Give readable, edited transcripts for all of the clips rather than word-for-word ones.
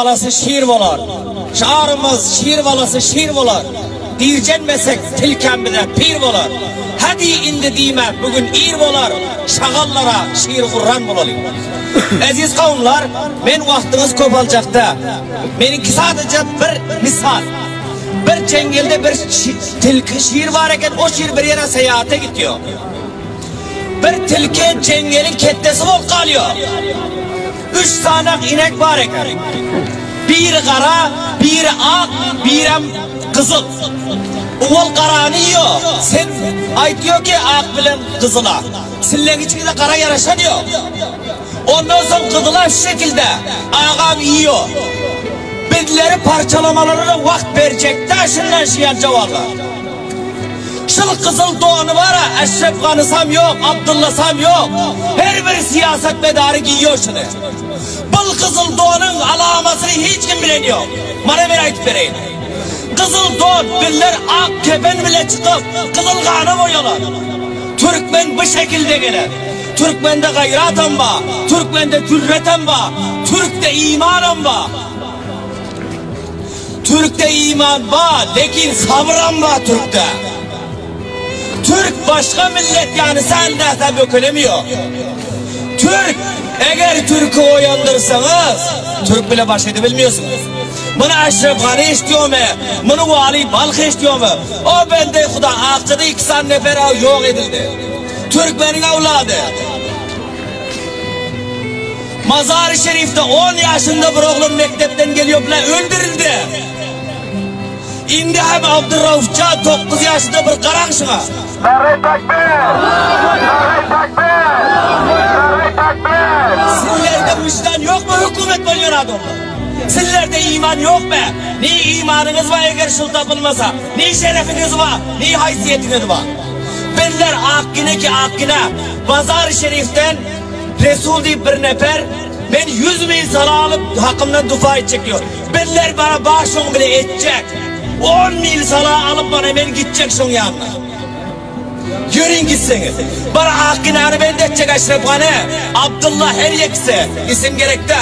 Balasy şir bolar. Şarymyz şir balasy şir bolar. Dirjenmesek tilkem bize pir bolar. Hadi indi diýme bu gün ir bolar. Şagallara şir gurran bolalyň. Eziz kavumlar, men wagtyňyz köp aljakda. Meniňki sadece bir misal. Bir çeňňelde bir tilki şir bar eken, o şir bir ýere seýahata gitýär. Bir tilki jeňňeliň ketdesi bolup galýar. Üç sanak inek bar eken. Biri gara, biri ak, birem gyzyl. Owal garany iýýär. Sen aýtýar ki, ak bilen gyzyla. Silleň içiňizde gara ýaraşan ýok. Ondan soň gyzyla şu şekilde agam iýýär. Bizleri parçalamalaryna wagt berjekdä şundan şiýan jawallar. Şul gyzyl dony bara Eşref Ganysam ýok, Abdullasam ýok. Her bir syýasatmedary giýýär şuny. Bul gyzyl donuň alamatyny hiç kim bilen ýok. Mana men aýtyp bereýin. Gyzyl don bizler ak kepen bile çykyp, gyzyl gana boýalar. Türkmen bu şekilde geler. Türkmende gaýratam bar, türkmende jürretem bar, türkde imanam bar. Türkde iman bar, lekin sabram bar türkde. Türk başga millet yani sen däse bökelemiyor. Türk, eger Türk'ü oýandyrsaňyz, Türk bile baş edebilmiyorsunuz. Muny Eşref Gani eşdiýormy? Muny Wali Balh eşdiýormy? O bende Huda Akjada iki sany nefer ýok edildi. Türkmeniň awlady. Mazary Şerifde 10 ýaşynda bir oglan mekdepden gelýär bile öldürildi. Indi hem Abdurraufja 9 ýaşynda bir garaň şuňa. Nare takbir! Nare takbir! Nare takbir! Sizlerde wyždan ýokmy hökümet bolýan adamlar? Sizlerde iman ýokmy? Ne imanyňyz bar eger şul tapylmasa? Ne şerefiňiz bar? Ne haýsyýetiňiz bar? Bizler akgine ki akgine Mazary Şerifden Resul diýip bir nefer men 100 mil sala alyp hakymdan dufa etjek diýyor. Bizler bana bar şoň bile etjek. 10 mil sala alyp bana men gitjek şoň ýanyna. Ýörüň gitseňiz. Bar Akginany bende etjek Eşref Gani, Abdullah her ýekisi, isim gerekde.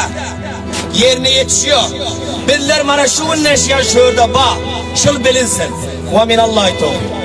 Ýerine ýetişiyor. Bizler mana şu gün neşýan şörde ba, şul bilinsin. Wa minallahi towfik.